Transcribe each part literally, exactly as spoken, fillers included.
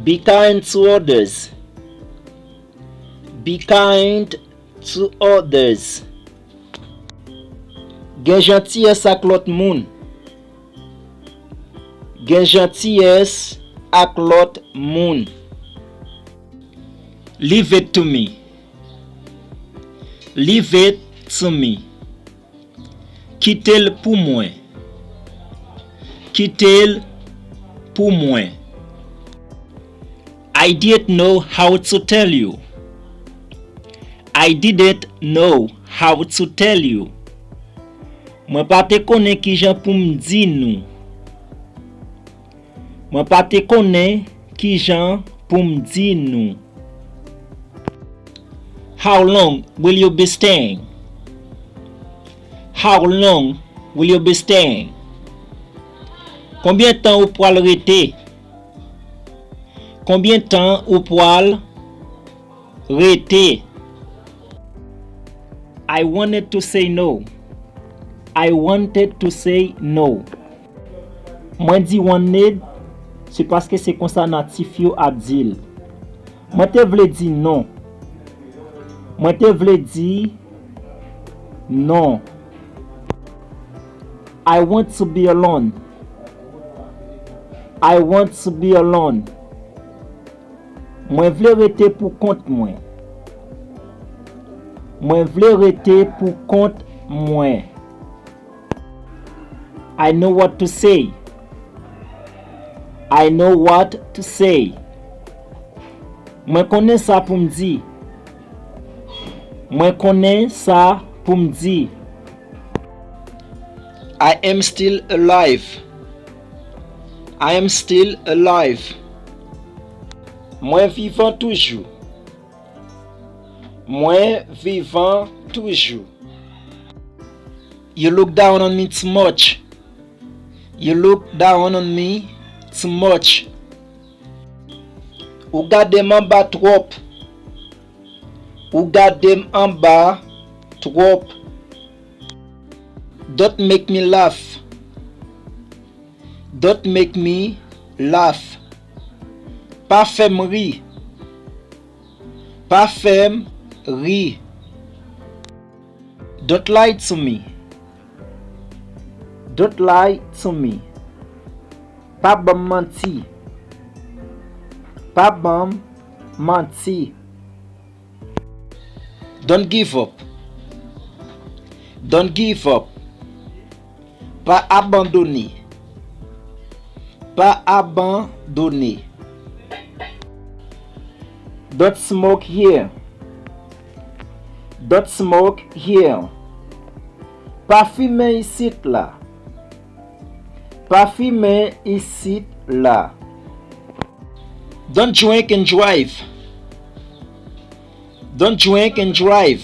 Be kind to others. Be kind to others. Gen jantiyès ak lòt moun. Gen jantiyès ak lòt moun. Leave it to me. Leave it to me. Kite l pou mwen. Kite l pou mwen. I didn't know how to tell you. I didn't know how to tell you. Mwen pa te konnen kijan pou m di nou. Mwen pa te konnen kijan pou m di nou. How long will you be staying? How long will you be staying? Konbyen tan ou pral rete? Konbyen tan ou pral rete? I wanted to say no. I wanted to say no. Mwen di wanted, se paske se konsa natif yo ap di l. Mwen te vle di non. Mwen te vle di non. I want to be alone. I want to be alone. Mwen vle rete pou kont mwen. Mwen vle rete pou kont mwen. I know what to say. I know what to say. Mwen konnen sa pou m di. Mwen konnen sa pou m di. I am still alive. I am still alive. Mwen vivan toujou. Mwen vivan toujou. You look down on me too much. You look down on me too much. Ou gade m anba twòp. Ou gade m anba twòp. Don't make me laugh. Don't make me laugh. Pa fè m ri. Pa fè m ri. Don't lie to me. Don't lie to me. Pa ban m manti. Pa ban m manti. Don't give up. Don't give up. Pa abandone. Pa abandone. Don't smoke here. Don't smoke here. Pa fimen isit la. Pa fimen isit la. Don't drink and drive. Don't drink and drive.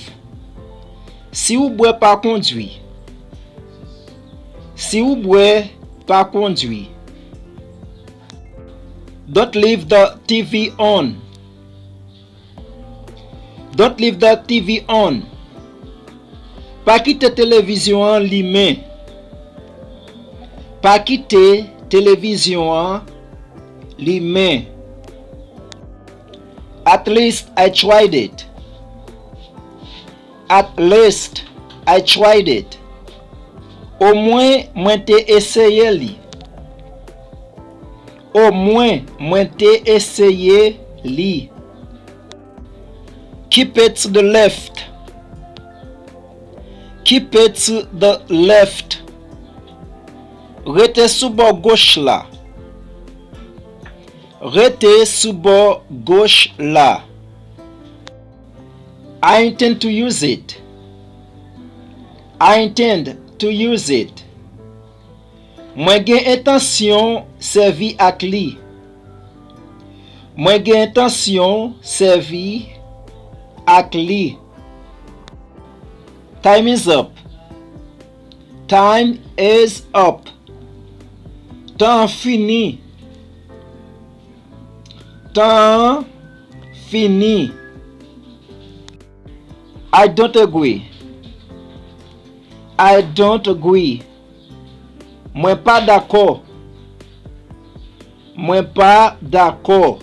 Si ou bwè, pa kondwi. Si ou bwè, pa kondwi. Don't leave the T V on. Don't leave the T V on. Pa kite televizyon an limen. Pa kite televizyon an limen. At least I tried it. At least I tried it. Omwen mwen te eseye li. Omwen mwen te eseye li. Keep it to the left. Keep it to the left. Rete sou bò goch la. Rete sou bò goch la. I intend to use it. I intend to use it. Mwen gen entansyon sèvi ak li. Mwen gen entansyon sèvi ak li. Time is up. Time is up. Tan an fini. Tan an fini. I don't agree. I don't agree. Mwen pa dakò. Mwen pa dakò.